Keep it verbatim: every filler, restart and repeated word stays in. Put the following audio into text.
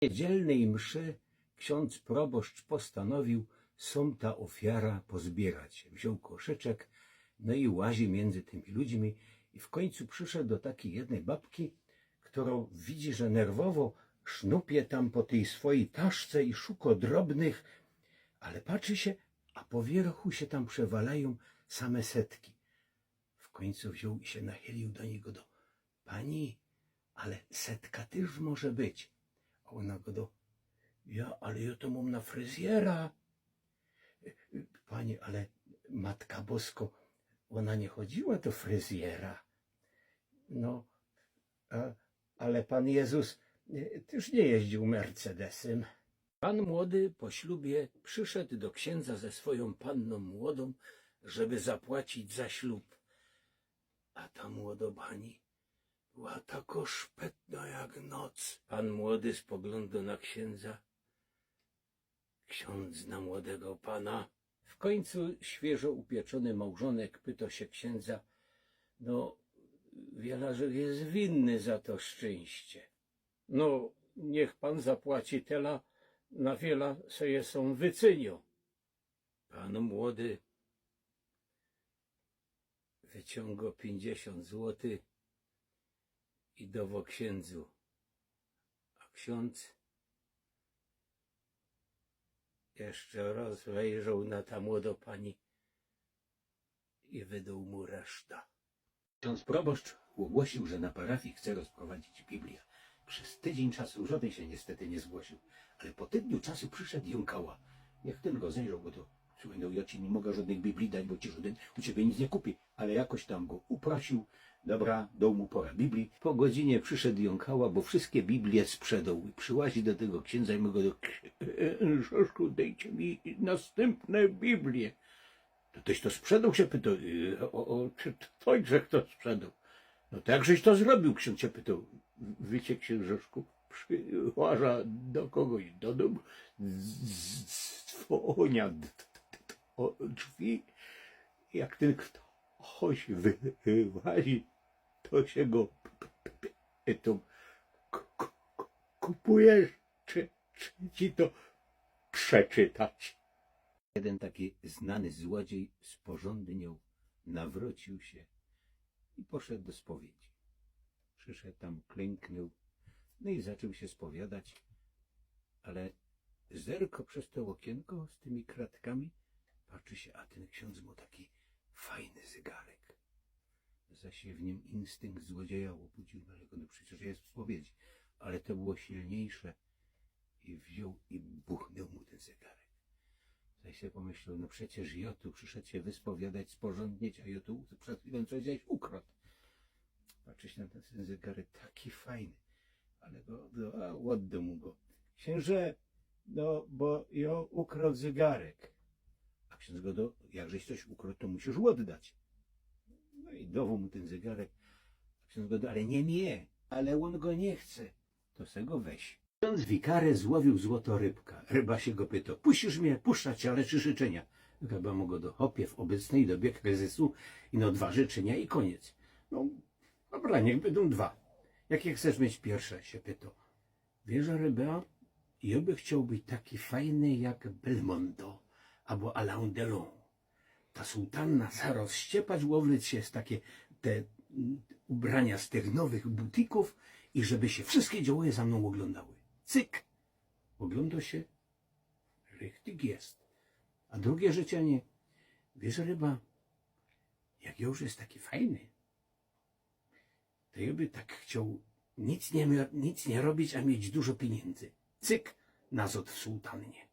niedzielnyj mszy ksiōndz proboszcz postanowiōł sōm ta ôfiara pozbiyrać. Wziōn koszyczek, no i łazi miyndzy tymi ludźmi i w kōńcu prziszoł do takij jednyj babki, kerŏ widzi, że nerwowo sznupie tam po tyj swojij taszce i szukŏ drobnych, ale patrzi sie, a po wiyrchu sie tam przewalajōm same setki. W kōńcu wziōn i sie nachylōł do nij, do: „Pani, ale setka tyż może być?” A ôna godo: „Ja, ale jŏ to mōm na fryzjera.” „Pani, ale Matka Bosko, ôna niy chodziyła do fryzjera.” „No, a, ale Pōn Jezus, e, tyż niy jeździōł Mercedesym.” Pōn młody po ślubie prziszoł do ksiyndzo ze swojōm pannōm młodōm, żeby zapłacić za ślub. A ta młodŏ pani była takŏ szpetnŏ jak noc. Pōn młody spoglōndŏ na ksiyndzo, ksiyndzo na młodego pana. W kōńcu świyżo upieczōny małżōnek pytŏ sie ksiyndzo: „No, wiela żech je winny za to szczyńście?” „No, niych pōn zapłaci tela, na wiela se je sōm wycyniōm.” Pōn młody wyciōngŏ piyńćdziesiōnt złotych i dŏwŏ ksiyndzo. A ksiyndzŏ jeszcze rŏz wejrzoł na ta młodŏ pani i wydoł mu reszta. Ksiyndzŏ proboszcz ôgłosiył, że na parafii chce rozprowadzić Bibliã. Bez tydziyń czasu żŏdyn sie niystety niy zgłosiył, ale po tydniu czasu prziszoł i jōm kŏła. Jak tyn go zajrzoł, bo to: „Słuchej, no, jŏ ci niy moga żŏdnych Biblii dać, bo ci żŏdyn u ciebie nic niy kupi”, ale jakoś tam go uprosiył. Dobra, doł mu pŏra Biblii. Po godzinie prziszoł i jōm kŏła, bo wszyjske Biblie sprzedoł. I przyłazi do tego ksiyndzŏ i mōwi do: „Ksiynżŏszku, dejcie mi nastympne Biblie”. „To tyś to sprzedoł?” sie pytoł. „O, o, czy to, to, że to sprzedoł?” „No to jakżeś to zrobił?” ksiyndzŏ sie pytoł. „Wiycie, ksiynżŏszku, przyłażã do kogoś do dōmu, z-, z-, zwōniã d-, d-, d-, o drzwi, jak tyn ktoś wy-, wyłazi, to sie go p-, p-, p-, pytōm: K-, k-, k-, kupujesz, czy, czy ci to przeczytać?” Jedyn taki znany złodziej sporzōndnioł, nawrōcił sie i poszoł do spowiedzi. Prziszoł tam, klynkoł, no i zaczōn sie spowiadać, ale zerko bez to ôkiynko z tymi kratkami, patrzi sie, a tyn ksiyndzŏ mŏ taki fajny zygarek. Zaś sie w nim instynkt złodzieja ôbudził, no ale go, no przecież je w spowiedzi. Ale to było silniejsze. I wziōn i buchnoł mu tyn zygarek. Zaś se pōmyśloł: „No przecież jŏ tu prziszoł sie wyspowiadać, sporzōndnieć, a jŏ tu przed chwilōm coś żeś ukrŏd”. Patrzi sie na tyn, tyn zygarek, taki fajny. Ale go, go, a, ôddoł mu go. „Ksiynże, no bo jŏ ukrŏd zygarek”. A ksiyndzŏ godo: „Jakżeś coś ukrŏd, to musisz ôddać”. No i dowoł mu tyn zygarek. A ksiyndzŏ godo: „Ale niy mie”. „Ale ôn go niy chce”. „To se go weź”. Ksiyndzŏ wikary złowiōł złotŏ rybka. Ryba sie go pytŏ: „Puścisz mie?” „Puszczã cie, ale trzi życzynia”. Ryba mu godo: „Chopie, w ôbecnyj dobie kryzysu ino dwa życzynia i kōniec”. „No, dobra, niych bydōm dwa. Jakie chcesz mieć piyrsze?” sie pytŏ. „Wiysz, ryba, jŏ bych chcioł być taki fajny jak Belmondo abo Alain Delon. Ta sutanna zarŏz ściepać, ôblec sie w takie te, mm, ubrania z tych nowych butikōw i żeby sie wszyjske dziołchy za mnōm ôglōndały”. Cyk! Ôglōndŏ sie, richtig je. A drugie życzynie: „Wiysz, ryba, jak jŏ już je taki fajny, to jŏ by tak chcioł nic niy mia-, nic niy robić, a mieć dużo piniyndzy”. Cyk, nazŏd w sutannie.